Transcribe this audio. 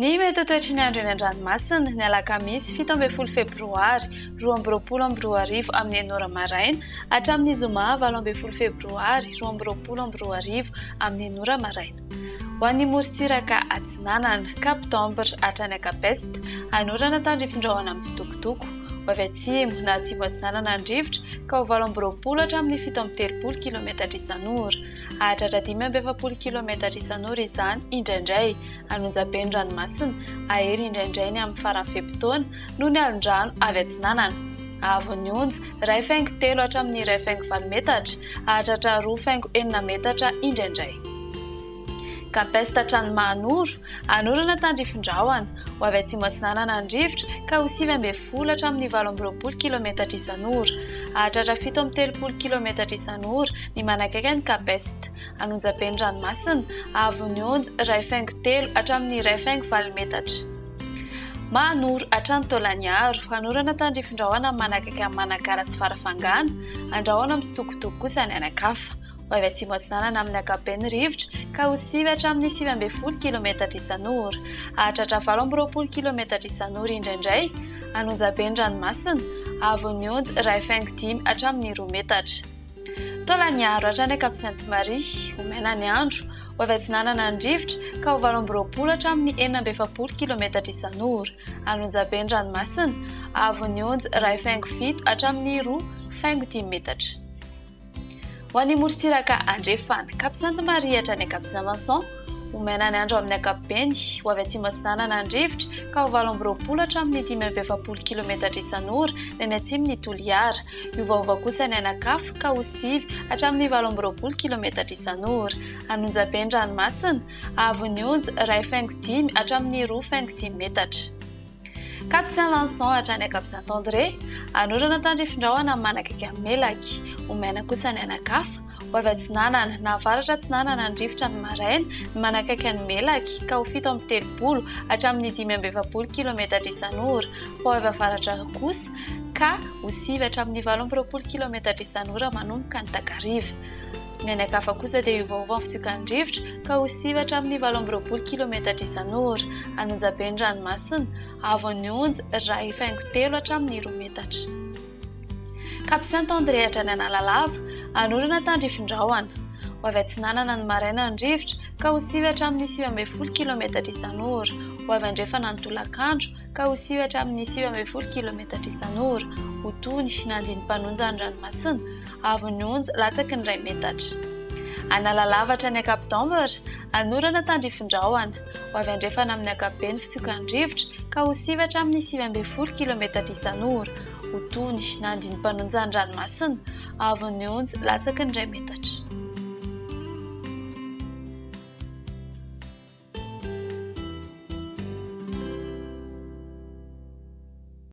Ny mety ho toetry ny andro eny an-dranomasina, ny alakamisy 17 febroary 2022 amin'ny enina ora maraina hatramin'ny zoma 18 febroary 2022 amin'ny enina ora maraina. Ho an'ny morontsiraka atsinanana, Cap d'Ambre hatrany Cap Est, hanorana tandrifin-drahona mitsitokotoko. Ho avy atsimo na atsimo atsinanana ny rivotra ka ho 28 hatramin'ny 37 kilometatra isan'ora. Hahatratra 45 kilometatra isan'ora izany indraindray any onjabe ny ranomasina, hahery indraindray ny amin'ny faran'ny fe-potoana noho ny alon-drano avy atsinanana. Haavon'ny onja, 1.3 hatramin'ny 1.8 metatra, hahatratra 2.6 metatra indraindray. Cap Est hatrany Mahanoro, hanorana tandrifin-drahona, ho avy atsimo atsinanana ny rivotra ka ho 19 hatramin'ny 28 kilometatra isan'ora. Hahatratra 37 kilometatra isan'ora ny manakaiky an'i Cap Est. An'onjabe ny ranomasina, haavon'ny onja 1.3 hatramin'ny 1.8 metatra. Mahanoro hatrany Taolagnaro, hanorana tandrifin-drahona manakaiky an'i Manakara sy Farafangana, andrahona mitsitokotoko kosa ny any an-kafa. Ho avy atsimo atsinanana amin'ny ankapobeny ny rivotra ka ho sivy hatramin'ny 19 kilometatra isan'ora. Hahatratra 28 kilometatra isan'ora indraindray, an'onjabe ny ranomasina, haavon'ny onja 1.5 hatramin'ny roa metatra. Taolagnaro hatrany Cap Sainte Marie, ho maina ny andro, ho avy atsinanana ny rivotra ka ho 28 hatramin'ny 46 kilometatra isan'ora. An'onjabe ny ranomasina, haavon'ny onja 1.7 hatramin'ny 2.5 metatra. Ho an'ny morontsiraka andrefana, Cap Sainte Marie hatrany Cap Saint Vincent, ho maina ny andro amin'ny ankapobeny, ho avy atsimo atsinanana ny rivotra ka ho 28 hatramin'ny 45 kilometatra isan'ora ny any atsimon'i Toliara. Hiovaova kosa ny any an-kafa ka ho 9 hatramin'ny 28 kilometatra isan'ora. An'Onjabe ny ranomasina, haavon'ny onja 1.5 hatramin'ny 2.5 metatra. Cap Saint Vincent hatrany Cap Saint André, hanorana tandrifin-drahona manakaiky an'i Melaky. Ho maina kosa ny any an-kafa. Ho avy atsinanana na avaratra atsinanana ny rivotra ny maraina ny manakaiky an'i Melaky ka ho 37 hatramin'ny 45 kilometatra isan'ora. Ho avy avaratra kosa ka ho 9 hatramin'ny 28 kilometatra isan'ora manomboka ny takariva. Ny any an-kafa kosa dia hiovaova ny fisiokan'ny rivotra ka ho sivy hatramin'ny 28 kilometatra isan'ora. An'Onjabe ny ranomasina, haavon'ny onja 1.3 hatramin'ny roa metatra. Cap Saint André hatrany Analalava, hanorana tandrifin-drahona. Ho avy atsinanana ny maraina ny rivotra ka ho sivy hatramin'ny 19 kilometatra isan'ora. Ho avy andrefana ny tolakandro ka ho sivy hatramin'ny 19 kilometatra isan'ora. Ho tony na andinimpanonja ny ranomasina. Haavon'ny onja latsaky ny iray metatra. Analalava hatrany Cap d'Ambre, hanorana tandrifin-drahona. Ho avy andrefana amin'ny ankapobeny fisiokan'ny rivotra ka ho sivy hatramin'ny 19 kilometatra isan'ora. Ho tony na andinim-panonja ny ranomasina. Haavon'ny onja latsaky ny iray metatra.